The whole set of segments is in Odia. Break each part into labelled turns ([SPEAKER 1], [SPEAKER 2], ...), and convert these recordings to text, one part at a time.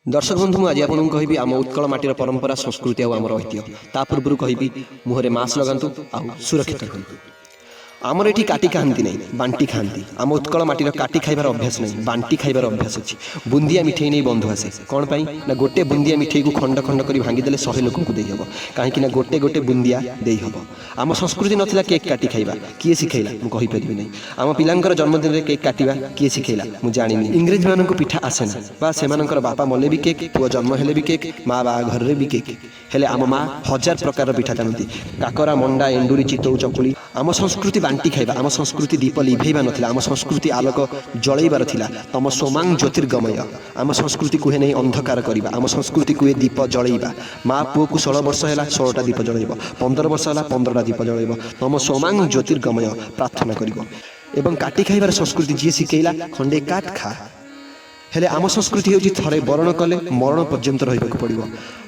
[SPEAKER 1] ଦର୍ଶକ ବନ୍ଧୁ, ମୁଁ ଆଜି ଆପଣଙ୍କୁ କହିବି ଆମ ଉତ୍କଳ ମାଟିର ପରମ୍ପରା, ସଂସ୍କୃତି ଆଉ ଆମର ଐତିହ୍ୟ। ତା ପୂର୍ବରୁ କହିବି, ମୁହଁରେ ମାସ୍କ ଲଗାନ୍ତୁ ଆଉ ସୁରକ୍ଷିତ ରୁହନ୍ତୁ। ଆମର ଏଠି କାଟି ଖାଆନ୍ତି ନାହିଁ, ବାଣ୍ଟି ଖାଆନ୍ତି। ଆମ ଉତ୍କଳ ମାଟିର କାଟି ଖାଇବାର ଅଭ୍ୟାସ ନାହିଁ, ବାଣ୍ଟି ଖାଇବାର ଅଭ୍ୟାସ ଅଛି। ବୁନ୍ଦିଆ ମିଠେଇ ନେଇ ବନ୍ଧୁ ଆସେ। କ'ଣ ପାଇଁ ନା ଗୋଟେ ବୁନ୍ଦିଆ ମିଠେଇକୁ ଖଣ୍ଡ ଖଣ୍ଡ କରି ଭାଙ୍ଗିଦେଲେ 100 ଲୋକଙ୍କୁ ଦେଇହେବ। କାହିଁକି ନା ଗୋଟେ ଗୋଟେ ବୁନ୍ଦିଆ ଦେଇହେବ। ଆମ ସଂସ୍କୃତି ନଥିଲା କେକ୍ କାଟି ଖାଇବା। କିଏ ଶିଖେଇଲା, ମୁଁ କହିପାରିବି ନାହିଁ। ଆମ ପିଲାଙ୍କର ଜନ୍ମଦିନରେ କେକ୍ କାଟିବା କିଏ ଶିଖେଇଲା, ମୁଁ ଜାଣିନି। ଇଂରେଜମାନଙ୍କୁ ପିଠା ଆସେ ନା ବା ସେମାନଙ୍କର ବାପା ମଲେ ବି କେକ୍, ପୁଅ ଜନ୍ମ ହେଲେ ବି କେକ୍, ମା ବାହାଘରରେ ବି କେକ୍। ହେଲେ ଆମ ମା ହଜାର ପ୍ରକାରର ପିଠା ଜାଣନ୍ତି: କାକରା, ମଣ୍ଡା, ଏଣ୍ଡୁରି, ଚିତଉ, ଚକୁଳି। ଆମ ସଂସ୍କୃତି ବାଣ୍ଟି ଖାଇବା। ଆମ ସଂସ୍କୃତି ଦୀପ ଲିଭେଇବା ନଥିଲା, ଆମ ସଂସ୍କୃତି ଆଲୋକ ଜଳେଇବାର ଥିଲା। ତମସୋମାଂ ଜ୍ୟୋତିର୍ଗମୟ। ଆମ ସଂସ୍କୃତି କୁହେ ନାହିଁ ଅନ୍ଧକାର କରିବା, ଆମ ସଂସ୍କୃତି କୁହେ ଦୀପ ଜଳେଇବା। ମା ପୁଅକୁ 16 ବର୍ଷ ହେଲା, 16ଟା ଦୀପ ଜଳେଇବ। 15 ବର୍ଷ ହେଲା, 15ଟା ଦୀପ ଜଳେଇବ। ତମସୋମାଂ ଜ୍ୟୋତିର୍ଗମୟ ପ୍ରାର୍ଥନା କରିବ। ଏବଂ କାଟି ଖାଇବାର ସଂସ୍କୃତି ଯିଏ ଶିଖେଇଲା, ଖଣ୍ଡେ କାଟ ଖା। ହେଲେ ଆମ ସଂସ୍କୃତି ହେଉଛି ଥରେ ବରଣ କଲେ ମରଣ ପର୍ଯ୍ୟନ୍ତ ରହିବାକୁ ପଡ଼ିବ।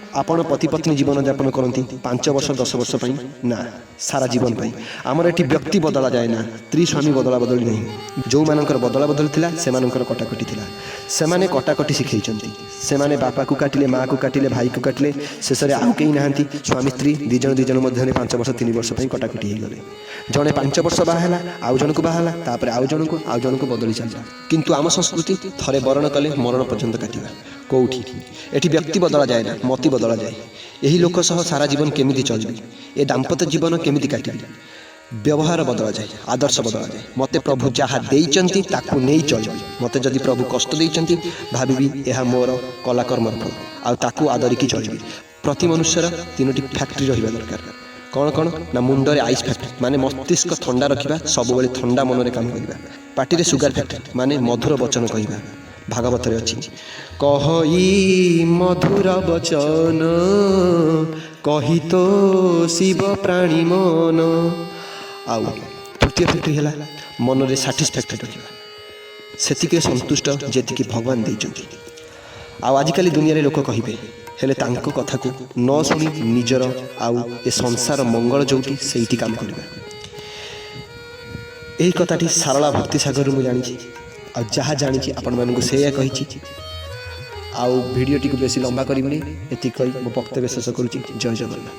[SPEAKER 1] ଆପଣ ପତି ପତ୍ନୀ ଜୀବନଯାପନ କରନ୍ତି 5 ବର୍ଷ, 10 ବର୍ଷ ପାଇଁ ନା, ସାରା ଜୀବନ ପାଇଁ। ଆମର ଏଠି ବ୍ୟକ୍ତି ବଦଳା ଯାଏ ନା, ସ୍ତ୍ରୀ ସ୍ୱାମୀ ବଦଳା ବଦଳି ନାହିଁ। ଯେଉଁମାନଙ୍କର ବଦଳା ବଦଳି ଥିଲା, ସେମାନଙ୍କର କଟାକଟି ଥିଲା। ସେମାନେ କଟାକଟି ଶିଖେଇଛନ୍ତି। ସେମାନେ ବାପାକୁ କାଟିଲେ, ମାଆକୁ କାଟିଲେ, ଭାଇକୁ କାଟିଲେ, ଶେଷରେ ଆଉ କେହି ନାହାନ୍ତି। ସ୍ୱାମୀ ସ୍ତ୍ରୀ ଦୁଇ ଜଣ ଦୁଇ ଜଣ ମଧ୍ୟରେ 5 ବର୍ଷ, 3 ବର୍ଷ ପାଇଁ କଟାକଟି ହେଇଗଲେ। ଜଣେ 5 ବର୍ଷ ବାହା ହେଲା, ଆଉ ଜଣକୁ ବାହା ହେଲା, ତାପରେ ଆଉ ଜଣକୁ, ଆଉ ଜଣକୁ, ବଦଳି ଚାଲିଲା। କିନ୍ତୁ ଆମ ସଂସ୍କୃତି ଥରେ ବରଣ କଲେ ମରଣ ପର୍ଯ୍ୟନ୍ତ କାଟିବା। କୋଉଠି ଏଠି ବ୍ୟକ୍ତି ବଦଳା ଯାଏ ନା, ମତି ବଦଳା ଯାଏ। ଏହି ଲୋକ ସହ ସାରା ଜୀବନ କେମିତି ଚଳିବି? ଏ ଦାମ୍ପତ୍ୟ ଜୀବନ କେମିତି କାଟିବି? ବ୍ୟବହାର ବଦଳାଯାଏ, ଆଦର୍ଶ ବଦଳାଯାଏ। ମୋତେ ପ୍ରଭୁ ଯାହା ଦେଇଛନ୍ତି, ତାକୁ ନେଇ ଚଳିବି। ମୋତେ ଯଦି ପ୍ରଭୁ କଷ୍ଟ ଦେଇଛନ୍ତି, ଭାବିବି ଏହା ମୋର କଲାକର୍ମର ଫଳ ଆଉ ତାକୁ ଆଦରିକି ଚଳିବି। ପ୍ରତି ମନୁଷ୍ୟର ତିନୋଟି ଫ୍ୟାକ୍ଟ୍ରି ରହିବା ଦରକାର। କ'ଣ କ'ଣ ନା ମୁଣ୍ଡରେ ଆଇସ୍ ଫ୍ୟାକ୍ଟ୍ରି, ମାନେ ମସ୍ତିଷ୍କ ଥଣ୍ଡା ରଖିବା, ସବୁବେଳେ ଥଣ୍ଡା ମନରେ କାମ କରିବା। ପାଟିରେ ସୁଗାର ଫ୍ୟାକ୍ଟ୍ରି, ମାନେ ମଧୁର ବଚନ କହିବା। ଭାଗବତରେ ଅଛି, କହଇ ମଧୁର ବଚନ, କହି ତ ଶିବ ପ୍ରାଣୀ ମନ। ଆଉ ତୃତୀୟ ଫ୍ୟାକ୍ଟ୍ରି ହେଲା ମନରେ ସାଟିସ୍ଫ୍ୟାକ୍ଟ୍ରି ରଖିବା, ସେତିକିରେ ସନ୍ତୁଷ୍ଟ ଯେତିକି ଭଗବାନ ଦେଇଛନ୍ତି। ଆଉ ଆଜିକାଲି ଦୁନିଆରେ ଲୋକ କହିବେ, ହେଲେ ତାଙ୍କ କଥାକୁ ନ ଶୁଣି ନିଜର ଆଉ ଏ ସଂସାର ମଙ୍ଗଳ ଯେଉଁଠି, ସେଇଠି କାମ କରିବା। ଏହି କଥାଟି ସାରଳା ଭକ୍ତି ସାଗରରୁ ମୁଁ ଜାଣିଛି ଆଉ ଯାହା ଜାଣିଛି, ଆପଣମାନଙ୍କୁ ସେଇଆ କହିଛି। ଆଉ ଭିଡ଼ିଓଟିକୁ ବେଶୀ ଲମ୍ବା କରିବିନି। ଏତିକି କହି ମୋ ବକ୍ତବ୍ୟ ଶେଷ କରୁଛି। ଜୟ ଜଗନ୍ନାଥ।